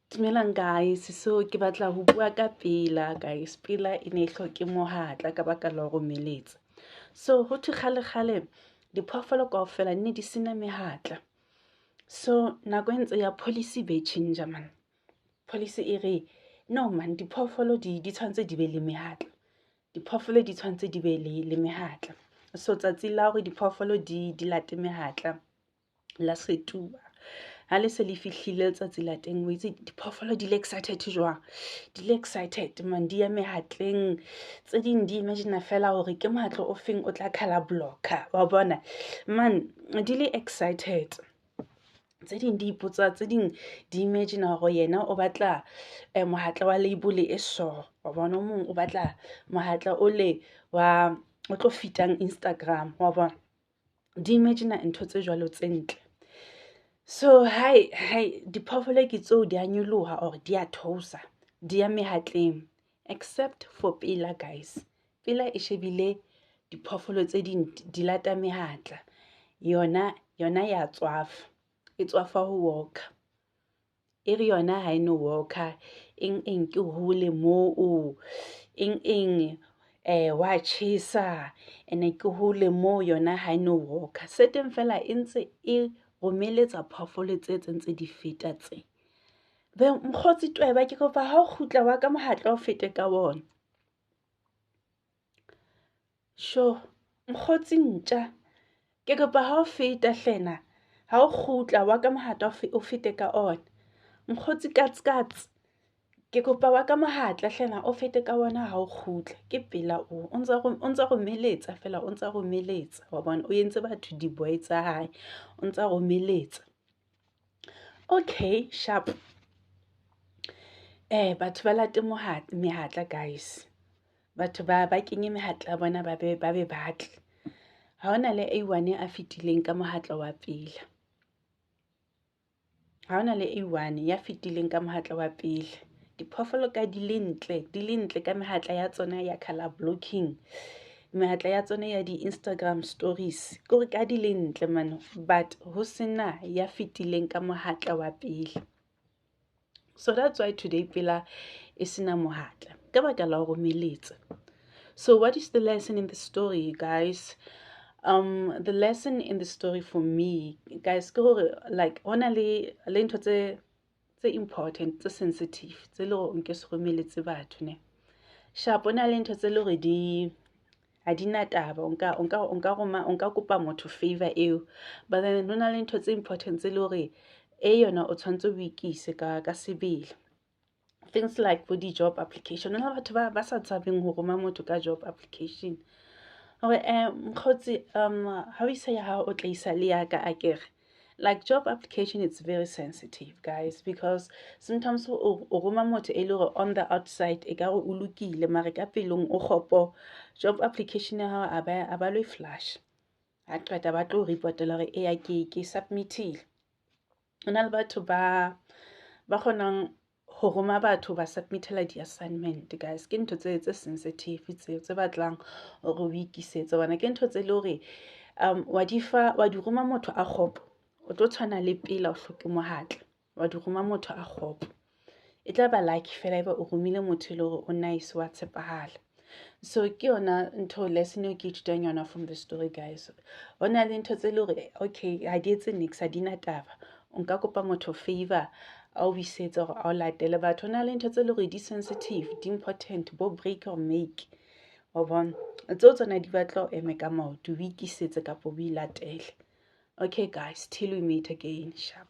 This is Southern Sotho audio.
Dumelang guys, so ke batla ho bua ka Pela guys. Pela e ne e hloke mohatla ka baka la ho romeletsa. So ho thwe kgale kgale diphoofolo kaofela ne di sena mehatla. So nako e ntse ya policy be change man. Policy e re no man, diphoofolo di tshwanetse di be le mehatla. Diphoofolo di tshwanetse di be le mehatla. So tsatsi la hore diphoofolo di late mehatla la setuwa. Ha le se le fihlile letsatsi la teng, o itse diphoofolo di le excited jwang? Di le excited man, di ya mehatleng. Tse ding di imagine fela hore ke mohatla o feng o tla colour blocker wa bona. Man, di le excited. Tse ding di ipotsa, tse ding di imagine hore yena o batla mohatla wa label e so. Wa bona o mong o batla mohatla o le wa o tlo fitang Instagram wa bona. Di imagine ntho tse jwalo tse ntle. So hai hai, diphoofolo ke tseo di a nyoloha or di a theosa, di ya mehatleng except for Pela guys. Pela e shebile diphoofolo tse ding di lata mehatla. Yona ya tswafa, e tswafa ho walk-a. E re yona ha e no walk-a, eng eng ke hole moo, eng eng wa tjhesa ene ke hole moo yona ha e no walk-a. Se teng fela e ntse e romeletsa phoofolo tse tse ntse di feta tse. Be mokgotsi Tweba, ke kopa ha o kgutla wa ka mohatla o fete ka ona. Sho, mokgotsi ntja, ke kopa ha o feta hlena, ha o kgutla wa ka mohatla o fete ka ona. Mokgotsi katse katse, ke kopa wa ka mohatla hlena o fete ka ona ha o kgutla. Ke Pela o, o ntsa romeletsa fela, o ntsa romeletsa wa bona. O entse batho di-boy tsa hae, o ntsa romeletsa. Okay, sharp. Batho ba late mehatla guys. Batho ba kenye mehatla ya bona ba be batle. Ha hona le a one a fetileng ka mohatla wa Pela. Ha hona le a one ya fetileng ka mohatla wa Pele. Diphoofolo ka di le ntle, di le ntle ka mehatla ya tsona ya colour blocking. Mehatla ya tsona ya di-Instagram stories. Ke hore ka di le ntle man, but ho sena ya fetileng ka mohatla wa Pele. So that's why today Pela e sena mohatla. Ka baka la ho romeletsa. So what is the lesson in the story, you guys? The lesson in the story for me, guys, ke hore like hona le ntho tse important, tse sensitive, tse le hore nke se romeletse batho ne. Sharp, hona le ntho tse le hore di ha di na taba, o nka roma, o nka kopa motho favor eo. But then hona le ntho tse important tse le hore e yona o tshwanetse o ikise ka sebele. Things like bo di-job application. Hona le batho ba sa tshabeng ho roma motho ka job application. Hore mokgotsi, ha o isa ya hao o tla isa le ya ka akere. Like job application, it's very sensitive guys, because sometimes o roma motho e le hore on the outside e ka re o lokile mare ka pelong o kgopo. Job application ya hao a ba lo e flash. Ha qeta ba tlo report-ela hore eya ke submit-ile. Hona le batho ba kgonang ho roma batho ba submit-ela di-assignment guys. Ke ntho tse sensitive tseo tse batlang hore o ikisetse hobane ke ntho tse le hore wa di fa, wa di roma motho a kgopo, o tlo tshwana le Pela o hloke mohatla. Wa di roma motho a kgopo. E tla ba lucky fela ebe o romile motho e le hore o nice wa tshepahala. So ke yona ntho lesson eo ke ithutang yona from the story guys. Hona le ntho tse le hore okay ha di etse niks, ha di na taba. O nka kopa motho favor a o isetse hore a o latele batho. Hona le ntho tse le hore di sensitive, di important, bo break or make. Wa bona? Tseo tsona di batla o eme ka maoto, o ikisetse kapa o ilatele. Okay guys, till we meet again, sharp.